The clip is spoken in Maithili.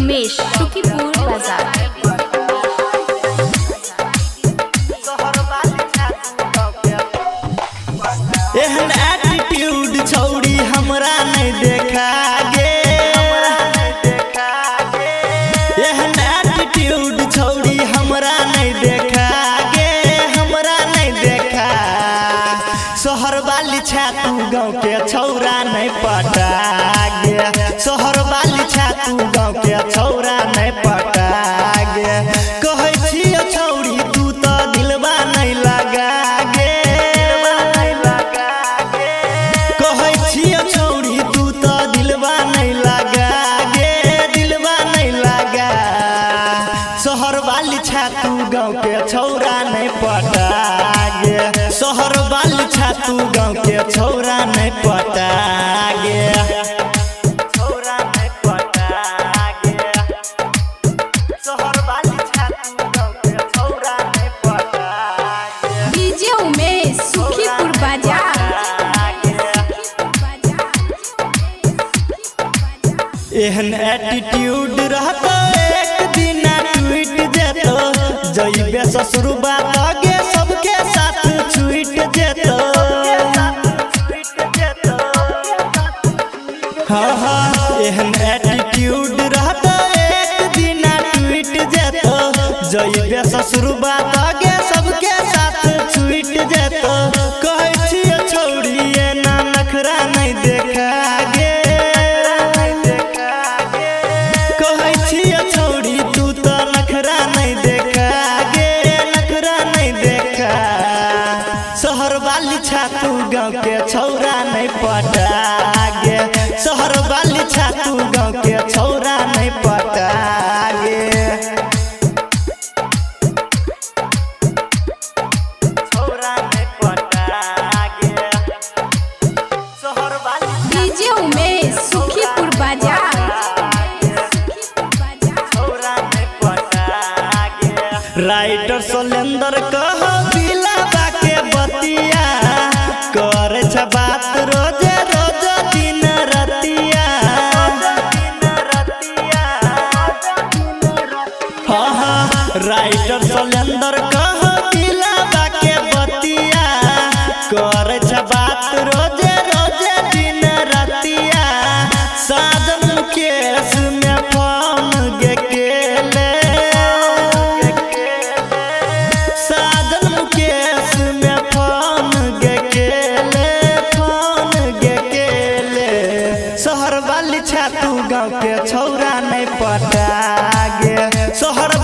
उमेश सुखीपुर बाजार। एहन एटीट्यूड छौड़ी हमरा नहीं देखा गे, एहन एटीट्यूड छौड़ी हमरा नहीं देखा गे, हमरा नहीं देखा। शहर वाली छा तू गाँव के छौरा नहीं पटा गे, शहर वाली छा तू गाँव के छौरा नहीं पटा गे। कहै छियै छौड़ी तू तो दिलवा नहीं लगा गे, कहै छियै छौड़ी तू तो दिलवा नहीं लगा गे, दिलवा नहीं लगा। शहर वाली छा तू गाँव के छौरा नहीं पटा गे, शहर वाली छा तू गाँव के छौरा नहीं पटा गे, छौरा नहीं पटा गे। शहर वाली छा तू गाँव के छौरा नहीं पटा गे। डीजे उमेश सुखीपुर बाजार। एहन एटीट्यूड रहतो एक दिना टूट जेतो, जइबे ससुर बात गे सबके साथ छूट जेतो। हाँ हाँ, एहन एटीट्यूड रहतो एक दिना टूट जेतो, जइबे ससुर बात गे सबके साथ छूट जेतो। कहै छियै छौड़ी एना नखरा नहीं देखा गे, कहै छियै छौड़ी तू तो नखरा नहीं देखा गे, नखरा नहीं देखा। शहर वाली छा तू गाँव के छौरा नहीं पटा गे, शहर वाली छा तू गाँव के छौरा नहीं पटा गे, छौरा नहीं पटा गे। शहर वाली डीजे उमेश सुखीपुर बाजार। राइटर शैलेंद्र कह दिलवा के बतिया, करे छ बात रोजे रोज दिन रतिया। हाँ हाँ, राइटर शैलेंद्र कह दिलवा के बतिया, करे छ बात रोजे रोजे दिन रतिया। साजन केस में फोन गे केले, साजन केस में फोन गे केले, फोन गे केले। शहर वाली छा तू गाँव के छौरा नहीं पटा गे, शहर